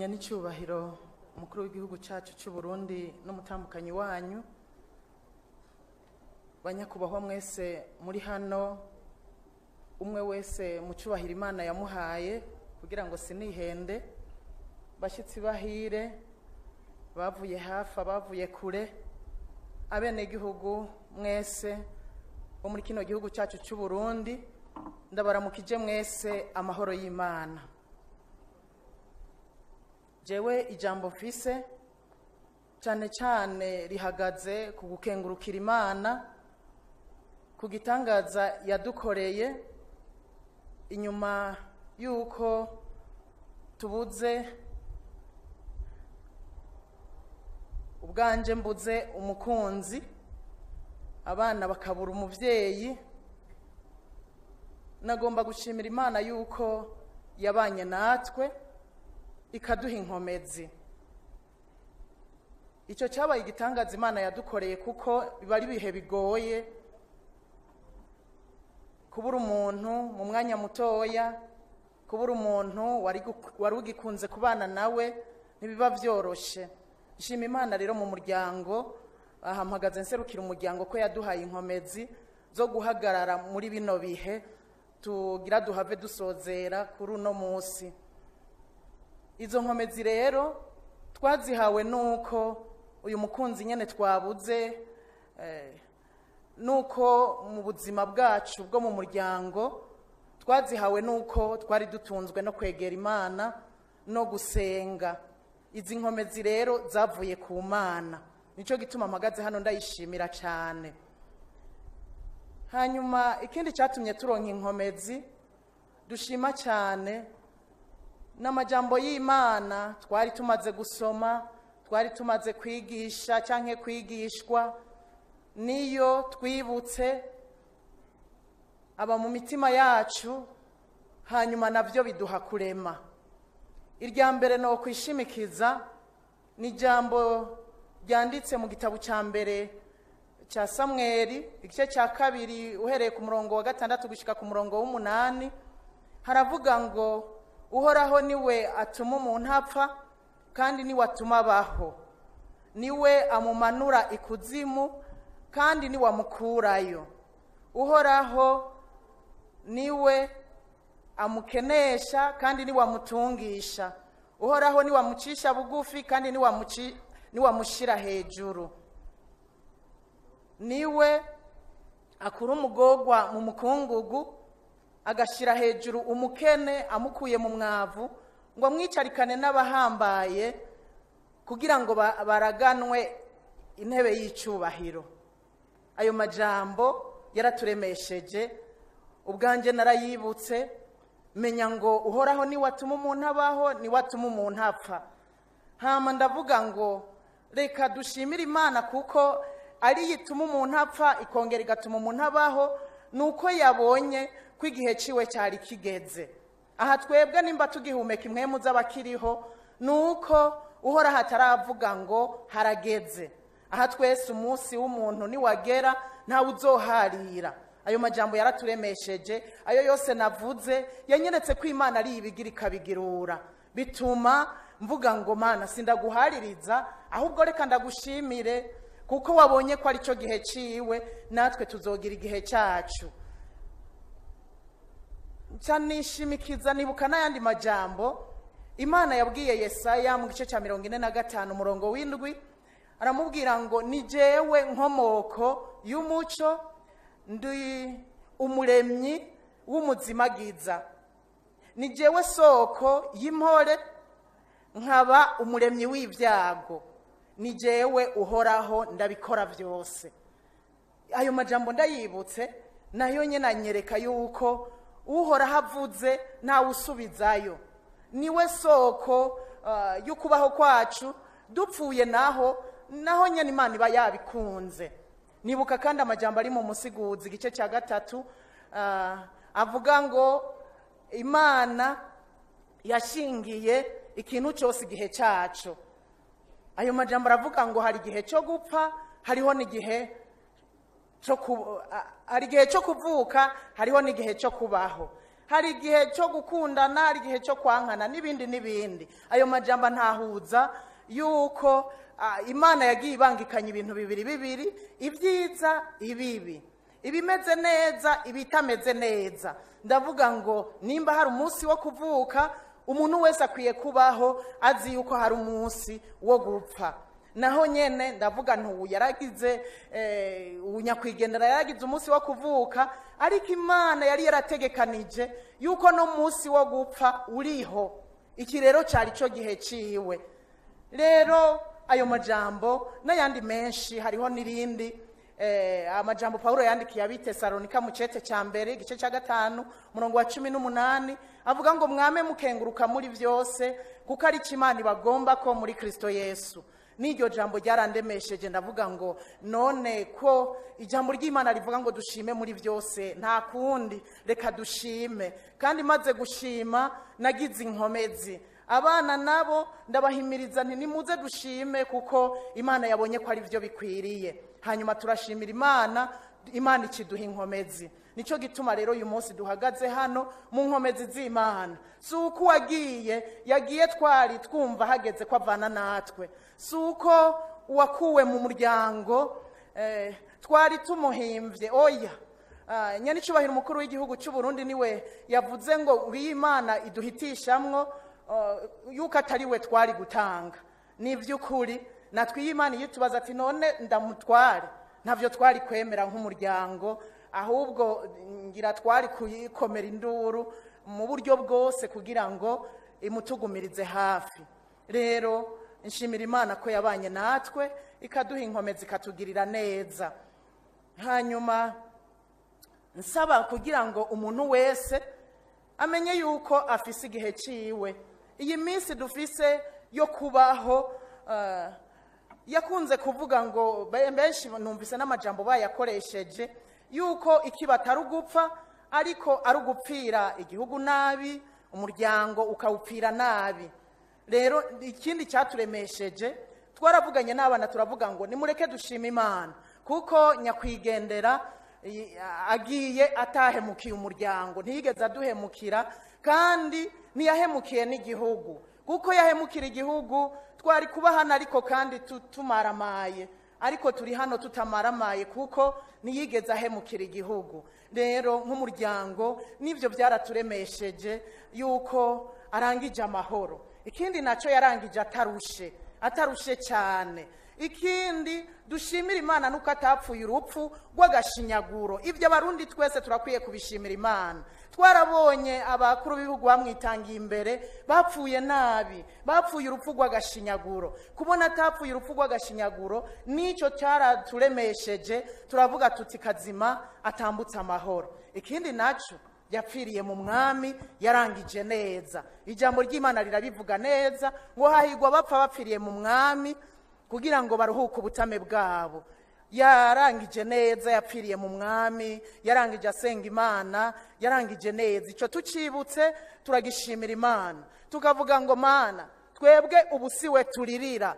Nyenicubahiro umukuru w'igihugu cyacu cy'u Burundi n'umutambukanyi wanyu, banyakubahwa mwese muri hano, umwe wese mu cyubahiro Imana yamuhaye kugira ngo sinihende, bashyitsi bahire bavuye hafi abavuye kure, abenegihugu mwese bo muri kino gihugu cyacu cy'u Burundi, ndabaramukije mwese amahoro y'Imana. Jewe ijambo mfise cyane cyane rihagaze ku gukengurukira Imana ku gitangaza yadukoreye inyuma yuko tubuze ubwanje mbuze umukunzi, abana bakabura umuvyeyi. Nagomba gushimira Imana yuko yabanye natwe ikaduha inkomezi. Icyo cyabaye igitangaza Imana yadukoreye, kuko biba ari ibihe bigoye kubura umuntu mu mwanya mutoya, kubura umuntu wari ugikunze kubana nawe ntibiba byoroshe. Nshima Imana rero mu muryango, ahampagaze nserukira umuryango ko yaduhaye inkomezi zo guhagarara muri bino bihe tugira duhave dusozera kuri uno munsi. Izo nkomezi rero twazihawe nuko uyu mukunzi nyene twabuze, nuko mu buzima bwacu bwo mu muryango twazihawe nuko twari dutunzwe no kwegera Imana no gusenga. Izi nkomezi rero zavuye ku Mana, nico gituma mpagaze hano ndayishimira cyane. Hanyuma ikindi cyatumye turonka inkomezi dushima cyane n'amajambo y'Imana twari tumaze gusoma, twari tumaze kwigisha canke kwigishwa, niyo twibutse aba mu mitima yacu, hanyuma navyo biduha kurema. Irya mbere no kwishimikiza ni jambo ryanditse mu gitabo ca mbere ca Samweli igice ca 2 uhereye ku murongo wa 6 gushika ku murongo w'8. Haravuga ngo Uhoraho niwe atuma umuntu apfa kandi niwe atuma abaho, niwe amumanura ikuzimu kandi niwe amukurayo. Uhoraho niwe amukenesha kandi niwe amutungisha. Uhoraho niwe amucisha bugufi kandi niwe amushira hejuru. Niwe akura umugogwa mu mukungugu agashira hejuru umukene amukuye mu mwavu, ngo amwicarikane n'abahambaye kugira ngo baraganwe intebe y'icubahiro. Ayo majambo yaraturemesheje, ubwanje narayibutse, menya ngo Uhoraho niwe atuma umuntu abaho, niwe atuma umuntu apfa. Hama ndavuga ngo reka dushimire Imana kuko ari yituma umuntu apfa ikongera igatuma umuntu abaho, nuko yabonye ko igihe ciwe cyari kigeze. Aha twebwe nimba tugihumeka impwemu z'abakiriho, nuko Uhoraho ataravuga ngo harageze. Aha twese umunsi w'umuntu niwagera ntawe uzoharira. Ayo majambo yaraturemesheje, ayo yose navuze yanyeretse ko Imana ari ibigira ikabigirura. Bituma mvuga ngo Mana sindaguhaririza, ahubwo reka ndagushimire kuko wabonye ko ari cyo gihe ciwe, natwe tuzogira igihe cyacu. Nshimikiza nibuka n'ayandi majambo Imana yabwiye Yesaya mu gice cya 45 umurongo w'7, aramubwira ngo ni jewe nkomoko y'umuco, ndi umuremyi w'umuzimagiza, ni jewe soko y'impore, nkaba umuremyi w'ibyago, ni jewe Uhoraho ndabikora byose. Ayo majambo ndayibutse, nayo nyene anyereka yuko Uhoraho avuze ntawe usubizayo. Niwe soko y'ukubaho kwacu, dupfuye naho nyene Imana iba yabikunze. Nibuka kandi amajambo ari mu Musiguzi igice cya 3, avuga ngo Imana yashingiye ikintu cyose igihe cyaco. Ayo majambo aravuga ngo hari igihe cyo gupfa, hariho n'igihe cyo hari igihe cyo kuvuka, hariho n'igihe cyo kubaho. Hari igihe cyo gukundana, hari igihe cyo kwankana, n'ibindi n'ibindi. Ayo majambo ntahuza yuko Imana yagiye ibangikanya ibintu bibiri bibiri, ibyiza, ibibi, ibimeze neza, ibitameze neza. Ndavuga ngo nimba hari umunsi wo kuvuka, umuntu wese akwiye kubaho azi yuko hari umunsi wo gupfa. Naho nyene ndavuga ntubu yaragize, unyakwigendera yaragize umunsi wo kuvuka, ariko Imana yari yarategekanije yuko no munsi wo gupfa uriho. Iki rero cari cyo gihe ciwe. Rero ayo majambo n'ayandi menshi, hariho n'irindi amajambo Paulo yandikiye ab'Itesalonika mu cete ca mbere igice ca 5 umurongo wa 18, avuga ngo mwame mukenguruka muri vyose, kuko ari Imana ibagomba ko muri Kristo Yesu. N'iryo jambo ryarandemesheje, ndavuga ngo none ko ijambo ry'Imana rivuga ngo dushime muri vyose, nta kundi reka dushime. Kandi maze gushima nagize inkomezi. Abana nabo ndabahimiriza nti nimuze dushime, kuko Imana yabonye ko ari byo bikwiriye. Hanyuma turashimira Imana, Imana ikiduha inkomezi. Nico gituma rero uyu munsi duhagaze hano mu nkomezi z'Imana. Si uko uwagiye yagiye twari twumva hageze ko avana natwe, si uko uwakuwe mu muryango twari tumuhimvye, oya. Nyanicubahiro umukuru w'igihugu cy'u Burundi niwe yavuze ngo iyi Imana iduhitishamwo yuko atari we twari gutanga. Ni vy'ukuri natwe iyi Imana yitubaza ati none ndamutware, ntavyo twari kwemera nk'umuryango, ahubwo ngira twari kuyikomera induru mu buryo bwose kugira ngo imutugumirize hafi. Rero nshimira Imana ko yabanye natwe ikaduha inkomezi ikatugirira neza. Hanyuma nsaba kugira ngo umuntu wese amenye yuko afise igihe ciwe. Iyi minsi dufise yo kubaho, yakunze kuvuga ngo benshi numvise n'amajambo bayakoresheje yuko ikiba atari ugupfa, ariko ari ugupfira igihugu nabi, umuryango ukawupfira nabi. Rero ikindi cyaturemesheje, twaravuganye n'abana turavuga ngo nimureke dushime Imana, kuko nyakwigendera agiye atahemukiye umuryango, ntiyigeze aduhemukira, kandi ntiyahemukiye n'igihugu. Kuko yahemukira igihugu twari kuba hano, ariko kandi tumaramaye, ariko turi hano tutamaramaye kuko ntiyigeze ahemukira igihugu. Rero nk'umuryango nibyo byaraturemesheje yuko arangije amahoro. Ikindi nacyo yarangije atarushe, atarushe cyane. Ikindi dushimira Imana nuko atapfuye urupfu rw'agashinyaguro. Ibyo abarundi twese turakwiye kubishimira Imana. Twarabonye abakuru b'ibihugu bamwitangiye imbere bapfuye nabi, bapfuye urupfu rw'agashinyaguro. Kubona atapfuye urupfu rw'agashinyaguro nicyo cyaraturemesheje, turavuga tuti kazima atambutse amahoro. Ikindi naco yapfiriye mu mwami, yarangije neza. Ijambo ry'Imana rirabivuga neza ngo hahigwa bapfa bapfiriye mu mwami kugira ngo baruhuke ubutame bwabo. Yarangije neza, yapfiriye mu mwami, yarangije asenga Imana, yarangije neza. Ico tucibutse turagishimira Imana, tukavuga ngo Mana twebwe ubu siwe turirira,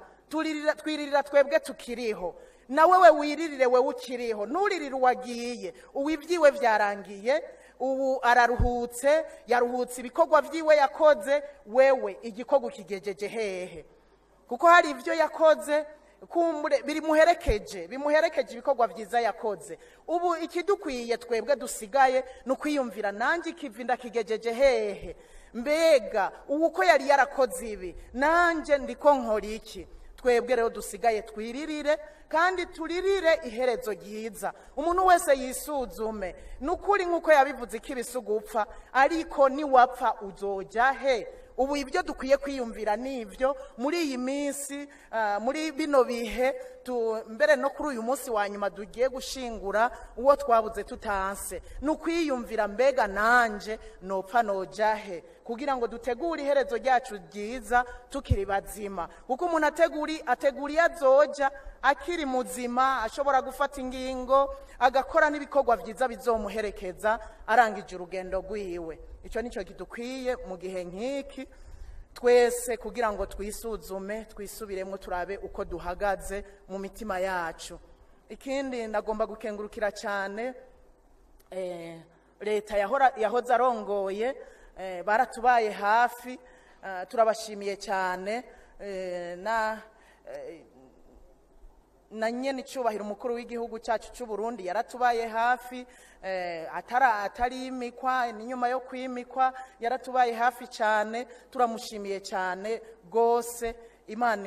twiririra twebwe tukiriho, na wewe wiririre wewe ukiriho, nuririre uwagiye, uwivyiwe vyarangiye, ubu araruhutse, yaruhutse ibikorwa vyiwe yakoze, wewe igikorwa kigejeje hehe? Kuko hari ivyo yakoze kumbure birimuherekeje, bimuherekeje ibikorwa vyiza yakoze. Ubu ikidukwiye twebwe dusigaye nukwiyumvira nanje ikivi ndakigejeje hehe? Mbega uko yari yarakoze ibi nanje ndiko nkora iki? Twebwe rero dusigaye twiririre, kandi turirire iherezo ryiza. Umuntu wese yisuzume. Nukuri nkuko yabivuze ikibisugupfa, ariko niwapfa uzoja he? Ubu ibyo dukwiye kwiyumvira nivyo muri iyi minsi, muri bino bihe, mbere no kuri uyu munsi wa nyuma tugiye gushingura uwo twabuze tutanse. Nukwiyumvira mbega nanje nopfa noja he, kugira ngo dutegure iherezo ryacu ryiza tukiri bazima. Kuko umuntu ateguri azoja akiri muzima, ashobora gufata ingingo agakora n'ibikorwa vyiza bizomuherekeza arangije urugendo rwiwe. Ico nico kidukwiye mu gihe nk'iki twese, kugira ngo twisuzume, twisubiremo, turabe uko duhagaze mu mitima yacu. Ikindi nagomba gukengurukira cyane Leta yahoze arongoye baratubaye hafi, turabashimiye cyane. Na nyene icubahiro umukuru w'igihugu cyacu cy'u Burundi yaratubaye hafi, atarimikwa, n'inyuma yo kwimikwa yaratubaye hafi cyane, turamushimiye cyane gose. Imana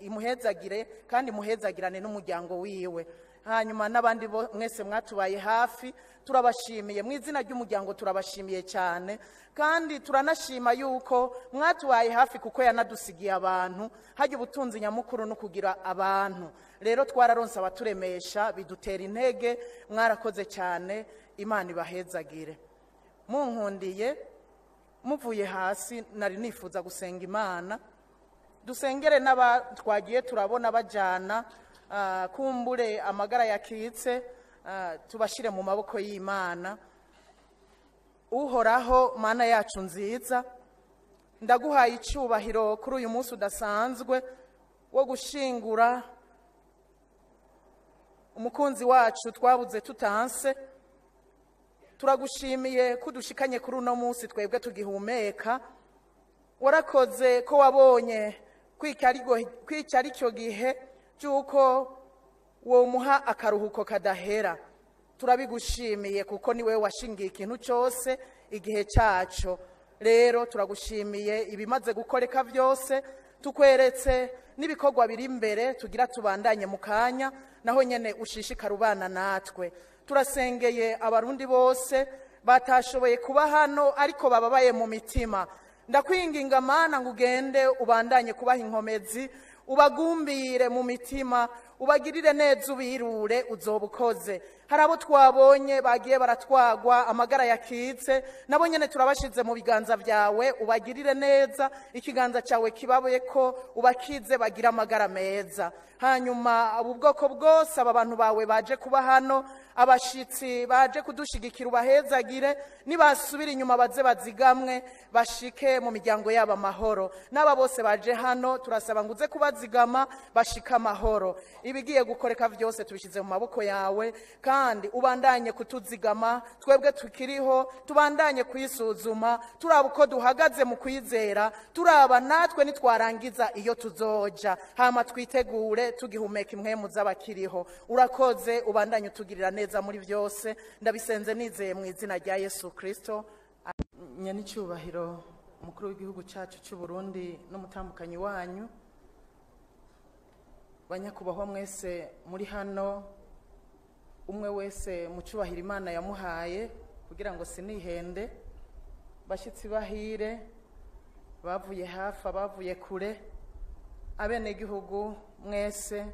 imuhezagire kandi imuhezagirane n'umuryango wiwe. Hanyuma n'abandi mwese mwatubaye hafi turabashimiye mu izina ry'umuryango, turabashimiye cyane. Kandi turanashima yuko mwatubaye hafi kuko yanadusigiye abantu. Hajya ubutunzi nyamukuru no kugira abantu, rero twararonse abaturemesha bidutera intege. Mwarakoze cyane, Imana ibahezagire. Munkundiye muvuye hasi, nari nifuza gusenga Imana, dusengere n'aba twagiye turabona bajana, kumbure amagara yakitse, tubashire mu maboko y'Imana. Uhoraho Mana yacu nziza, ndaguhaye icyubahiro kuri uyu munsi udasanzwe wo gushingura umukunzi wacu twabuze tutanse. Turagushimiye kudushikanye kuri uno munsi twebwe tugihumeka. Warakoze ko wabonye kwica aricyo gihe cy'uko womuha akaruhuko kadahera. Turabigushimiye kuko ni wewe washingiye ikintu cyose igihe cyaco. Rero turagushimiye ibimaze gukoreka byose, tukweretse n'ibikorwa biri imbere tugira tubandanye mu kanya, naho nyene ushishikara ubana natwe. Turasengeye abarundi bose batashoboye kuba hano ariko bababaye mu mitima. Ndakwinginga Mana ngo ugende ubandanye kubaha inkomezi, ubagumbire mu mitima, ubagirire neza, ubirure uzobukoze. Hari abo twabonye bagiye baratwagwa amagara yakitse, nabo nyene turabashize mu biganza byawe, ubagirire neza, ikiganza cyawe kibaboye ko ubakize bagira amagara meza. Hanyuma ubu bwoko bwose aba bantu bawe baje kuba hano, abashitsi baje kudushigikira, ubahezagire, nibasubira inyuma baze bazigamwe bashike mu miryango yabo amahoro. N'aba bose baje hano turasaba ngo uze kubazigama bashike amahoro. Ibigiye gukoreka byose tubishize mu maboko yawe, kandi ubandanye kutuzigama twebwe tukiriho, tubandanye kwisuzuma, turaba uko duhagaze mu kwizera, turaba natwe nitwarangiza iyo tuzoja, hama twitegure tugihumeka impwemu z'abakiriho. Urakoze, ubandanye utugirira neza muri byose. Ndabisenze nizeye mu izina rya Yesu Kristo. Nyanicyubahiro umukuru w'igihugu cyacu cy'u Burundi n'umutambukanyi wanyu, banyakubahwa mwese muri hano, umwe wese mu cyubahiro Imana yamuhaye kugira ngo sinihende, bashyitsi bahire bavuye hafi abavuye kure, abenegihugu mwese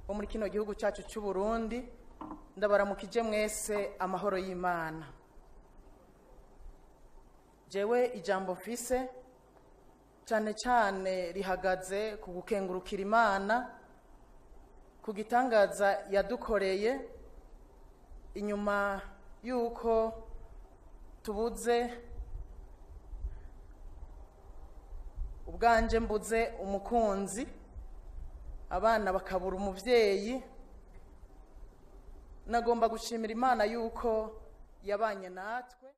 bo muri kino gihugu cyacu cy'u Burundi, ndabaramukije mwese amahoro y'Imana. Jewe ijambo mfise cyane cyane rihagaze ku gukengurukira Imana ku gitangaza yadukoreye inyuma yuko tubuze ubwanje mbuze umukunzi, abana bakabura umuvyeyi. Nagomba gushimira Imana yuko yabanye natwe.